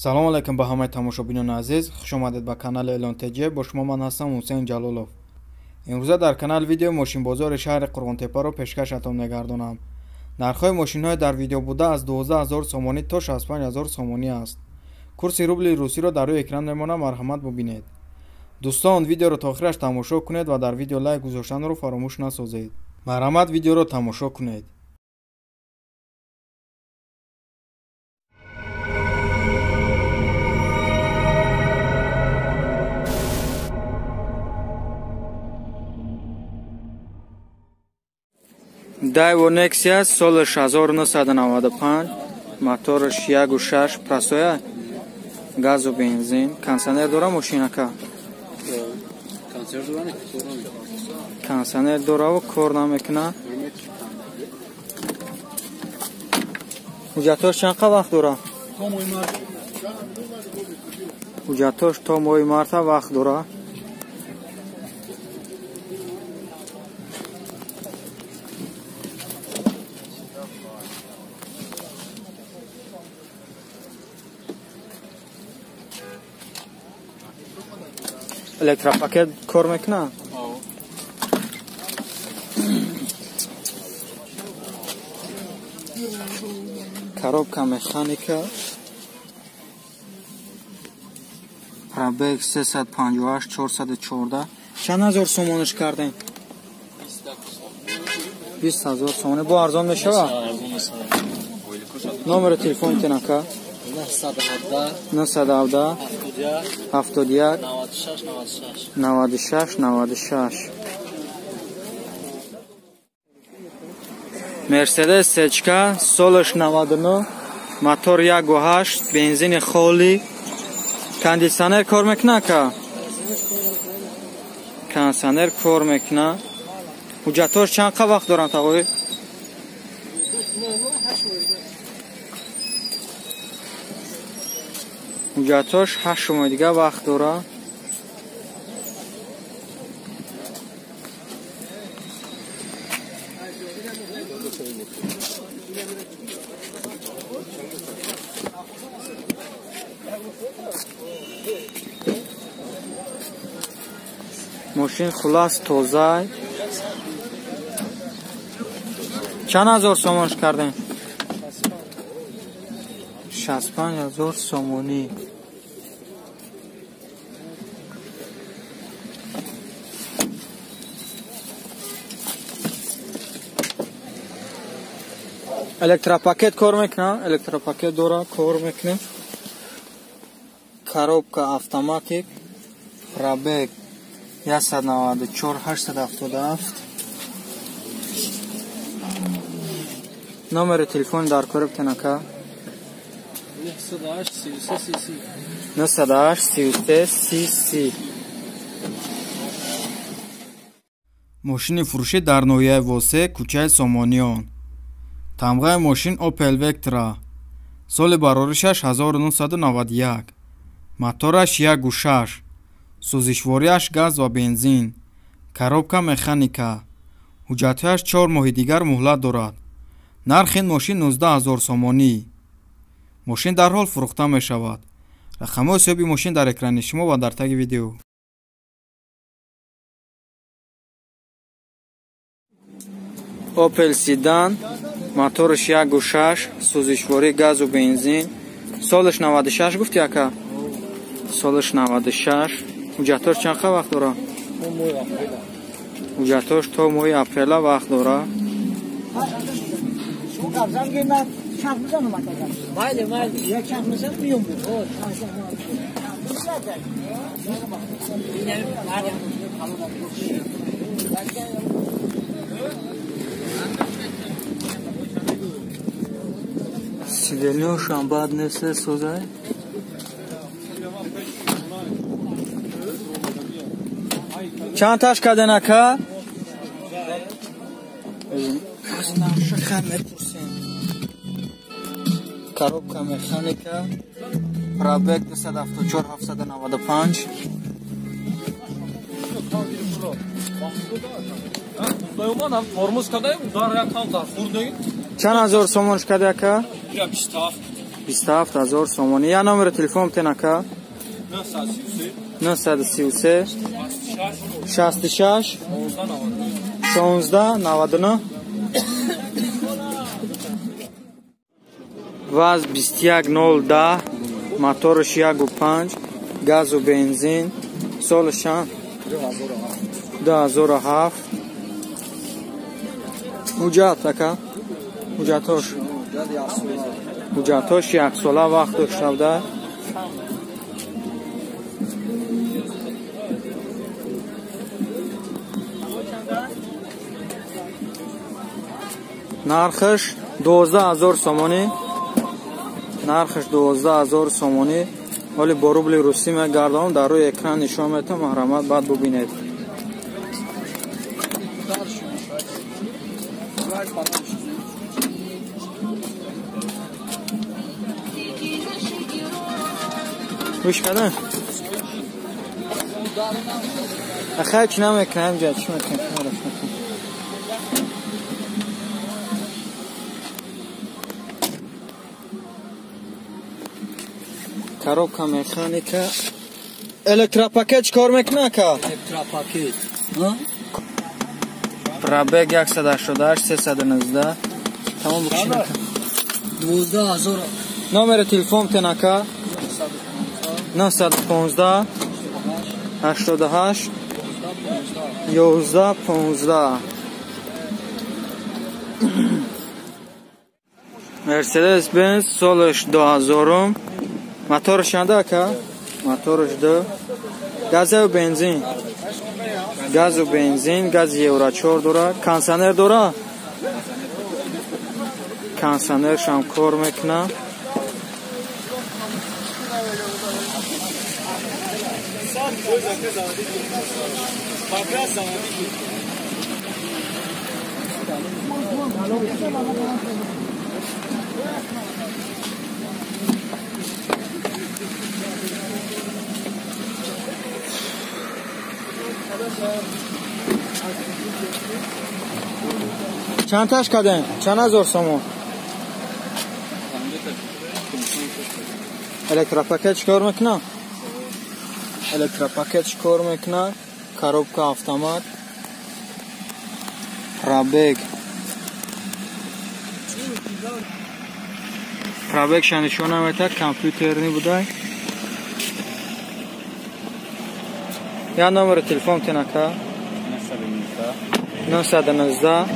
Салом алайкум ба ҳамаи тамошобинони азиз, хуш омадед ба канали Элон ТЖ. Бо шумо ман ҳастам Ҳусейн Ҷалолов. Имрӯза дар канал видеои мошинбозори шаҳри Қурғонтеппаро пешкашатон мегардонам. Нархҳои мошинҳои дар видео буда аз 12 000 сомонӣ то 65 000 сомонӣ аст. Курси рубли русиро дар рӯи экран мемонам, марҳамат бубинед. Дӯстон, видеоро то охираш тамошо кунед ва дар видео лайк гузоштанро фаромӯш насозед. Марҳамат, видеоро тамошо кунед. Daewoo Nexia соли 1995, мотораш 1.6, простой, газу бензин, кондиционер дора мошинака? Кондиционер дораву кор намекуна. Ҳуҷҷатош чанд қа вақт дора? Ҳуҷҷатош то моҳи марта вақт дора. Электропакет кор мекунад? Коробка механика, пробег 358 414. Чанд ҳазор сомониш кардем? 20 000 сомонӣ. Бо арзон мешавад? Номери телефонтон, ака? 917 71 96 96. Мерседес Сечка, солаш 99, мотор 1.8, бензини холӣ, кондитсионер кор мекуна, ака? Кондитсионер кор мекуна. Ҳуҷҷатҳош чанд қа вақт доранд, тағои? Ҳуҷҷатҳош 8 моҳи дига вақт дора. Мошин хулас тозай. Чанд ҳазор сомонш кардем? 65 000 сомонӣ. Электропакет кор мекунад? Электропакет дора, кор мекунад. Коробка автоматик, пробег 194 877. Номери телефони дар кори битен, ака? 908 33 30. Мошини фурӯшӣ дар ноҳияи Восе, кӯчаи Сомониён. Тамғаи мошин Opel Vectra, соли бароришаш 1991, мотораш 1.6, сӯзишвориаш газ ва бензин, коробка механика. Ҳуҷҷатҳояш 4 моҳи дигар муҳлат дорад. Нархи ин мошин 19 000 сомонӣ. Мошин дарҳол фурӯхта мешавад. Рақамҳои соҳиби мошин дар экрани шумо ва дар таги видео. Opel Sedan, мотораш 1.6, сӯзишворӣ газу бензин, солаш 96 гуфти, ака? Солаш 96. Ҳуҷҷатҳош чанд қа вақт дора? Ҳуҷҷатҳош то моҳи апрела вақт дора. Сиденьошам бад нест, созай. Чанд таш карден, ака? Мепурсем. Коробка механика, пробег 274 795. Чанд ҳазор сомонш карди, ака? 27000 сомонӣ. Я номери телефон битен ака? 933 66 16 99. ВАЗ 21010, моторш 1.5, газу бензин, солш 2007. Ҳуҷҷат ака? Ҳуҷҷатош? Ҳуҷҷатош яксола вақт дошта буда. Нархаш 12000 сомонӣ. Нархаш 12000 сомонӣ. Ҳоли бо рубли русӣ мегардонам, дар рӯи экран нишон метам, маҳрамат баъд бубинед. Гӯш кардам? Ахай чӣ намекунам ҷа, чӣ мекунам? Коробка механика. Электропакет чӣ кор мекунад ака? Электропакет. Пробег 188 319. Тамом букшин ака. 12000. Номери телефон тен ака? 915 88 11 15. Мерседес Бенз солш 2000. Моторш чанда ака? Моторш 2. Газу бензин. Газу бензин, газ Евро 4 дора. Кондиционер дора? Кондиционершам кор мекунад. Чанд таш кардем? Чанд ҳазор сомон? Электропакет чӣ кор мекунад? Электропакет чӣ кор мекунад? Коробка автомат. Пробег. Пробег ша нишон наметад, компютерни будай. Я номери телефон тен ака? 919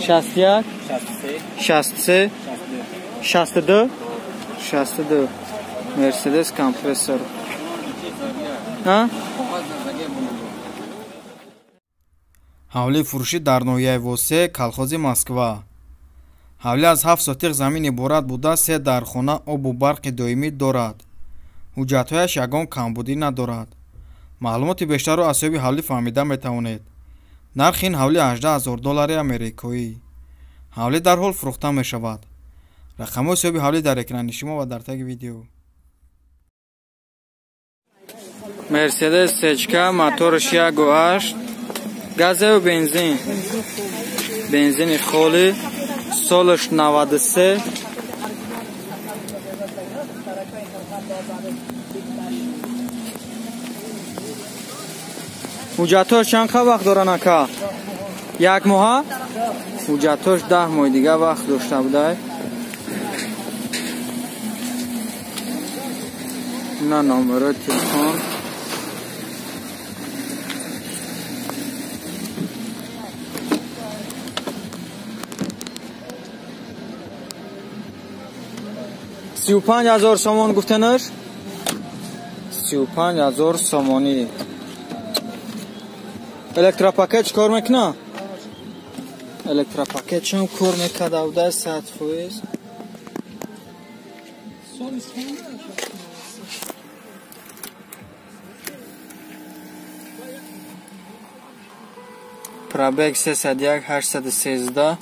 61 63 62 62. Мерседес компрессор. Ҳавлии фурӯшӣ дар ноҳияи Восе, колхози Москва. Ҳавлӣ аз 7 сотиқ замин иборат буда, 3 дархона, обу барқи доимӣ дорад. Ҳуҷҷатҳояш ягон камбудӣ надорад. Маълумоти бештарро аз ҳисоби ҳавлӣ фаҳмида метавонед. Нархи ин ҳавлӣ 18 000 доллари америкоӣ. Ҳавлӣ дарҳол фурӯхта мешавад. Рақамҳои ҳисоби ҳавлӣ дар экрани шумо ва дар таги видео. Мерседес Сечка, моторш 1.8, газу бензин. Бензини холӣ, солш 93. Ҳуҷҷатҳош чанд қа вақт доранд ака? Як моҳа? Ҳуҷҷатҳош 10 моҳи дига вақт дошта будай. На номерои телефон. 35 000 сомон гуфтанаш? 35 000 сомонӣ. Электропакет чӣ кор мекунад? Электропакет чам кор мекарда буда 100%. Пробег 301 813.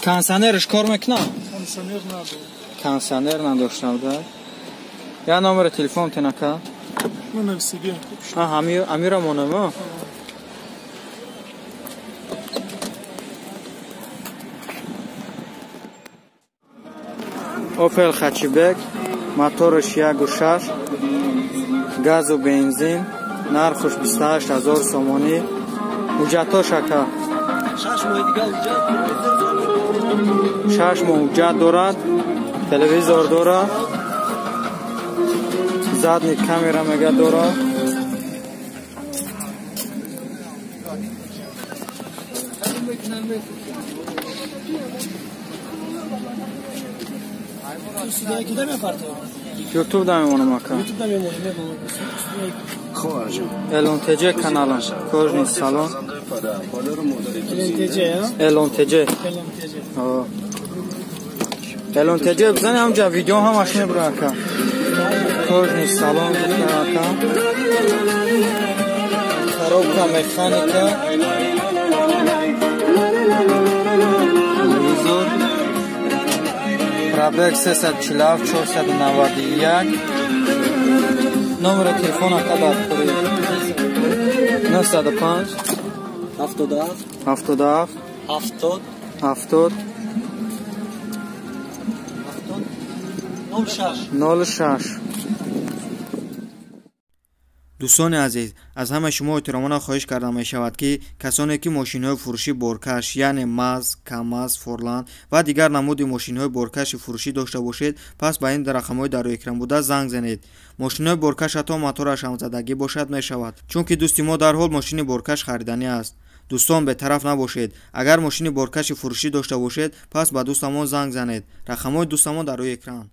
Кондиционерш кор мекунад? Кондиционер надорад. Кондиционер надошта буда. Я номери телефон тен ака? Амира монам. Opel Hatchback, мотораш 1.6, газу бензин, нархуш 28 000 сомонӣ. Ҳуҷҷатҳош ака? 6 моҳи дига ҳуҷҷат. 6 моҳ ҳуҷҷат дорад, телевизор дорад, задний камера мега дорад. Ютуб да мемонам ака. Элон ТЖ каналам. Кожный салон. Элон ТЖ. Элон ТЖ бизани ҳамҷа видео ҳамаш мебура ака. Кожный салон ака. Коробка механика. Телевизор. Пробег 347 491. Номери телефон ака дар кори 905 77 77 70 70 06 06. Дӯстони азиз, аз ҳама шумо эҳтиромона хоҳиш карда мешавад, ки касоне ки мошинҳои фурӯшӣ боркаш, яъне МАЗ, КамАЗ, Форланд ва дигар намуди мошинҳои боркаши фурӯшӣ дошта бошед, пас ба ин рақамҳои дар рӯи экран буда занг занед. Мошинҳои боркаш ҳатто мотораш ҳамзадагӣ бошад мешавад, чунки дӯсти мо дарҳол мошини боркаш хариданӣ аст. Дӯстон, бетараф набошед. Агар мошини боркаши фурӯшӣ дошта бошед, пас ба дӯстамон занг занед. Рақамҳои дӯстамон дар рӯи экран.